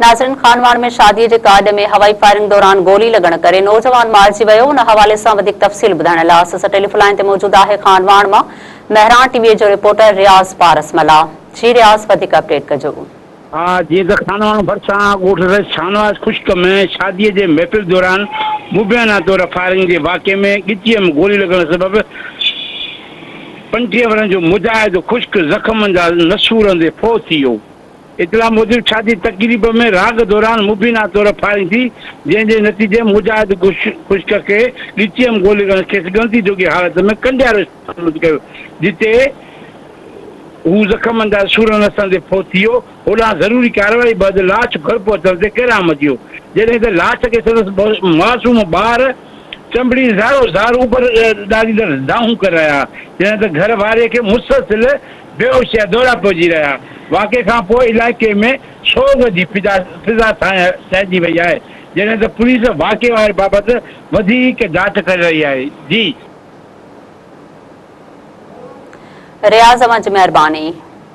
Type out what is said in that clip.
ناظرين خانواهڻ ۾ شادي جي ڪارڊ ۾ هوائي فائرنگ دوران گولي لڳڻ ڪري نوجوان مارجي ويو ان حوالي سان وڌيڪ تفصيل ٻڌائڻ لاء اسان سان ٽيليفون لائين تي موجود آهي خانواهڻ مان مهراڻ ٽي وي جو رپورٽر رياض پارس ملاح جي رياض وڌيڪ اپڊيٽ ڪجو. ها جيئن ته خانواهڻ ڀرسان ڳوٺ رئيس شاهنواز خشڪ ۾ شادي جي محفل دوران مبينا طور فائرنگ جي واقعي ۾ ڳچيء ۾ گولي لڳڻ سبب 35 ورهين جو مجاهد خشڪ زخمن جا نسورندي فوت ٿي ويو. اطلاع موجب شادي تقريب ۾ راڳ دوران مبينا طور فائرنگ ٿي، جنهن جي نتيجي ۾ مجاهد خشڪ کي ڳچيء ۾ گولي لڳڻ کيس ڳڻتي جوڳي حالت ۾ ڪنڊيارو اسپتال منتقل ڪيو ويو، جتي هو زخمن جا سور نه سهندي فوت ٿي ويو. هوڏانهن ضروري ڪارروائي بعد لاش گهر پهچڻ تي ڪهرام مچي ويو، جڏهن ته لاش کي سندس معصوم ٻار چنبڙي زارو زار اوڀر ڏاريندڙ دانهون ڪري رهيا ها، جڏهن ته گهر واري کي مسلسل بيهوشي جا دورا پئجي رهيا. واقعي کان پوء علائقي ۾ سوڳ جي فضا ڇانئجي وئي آهي، جڏهن ته پوليس واقعي واري بابت وڌيڪ جاچ ڪري رهي آهي. جي. رياض اوهان جي مهرباني.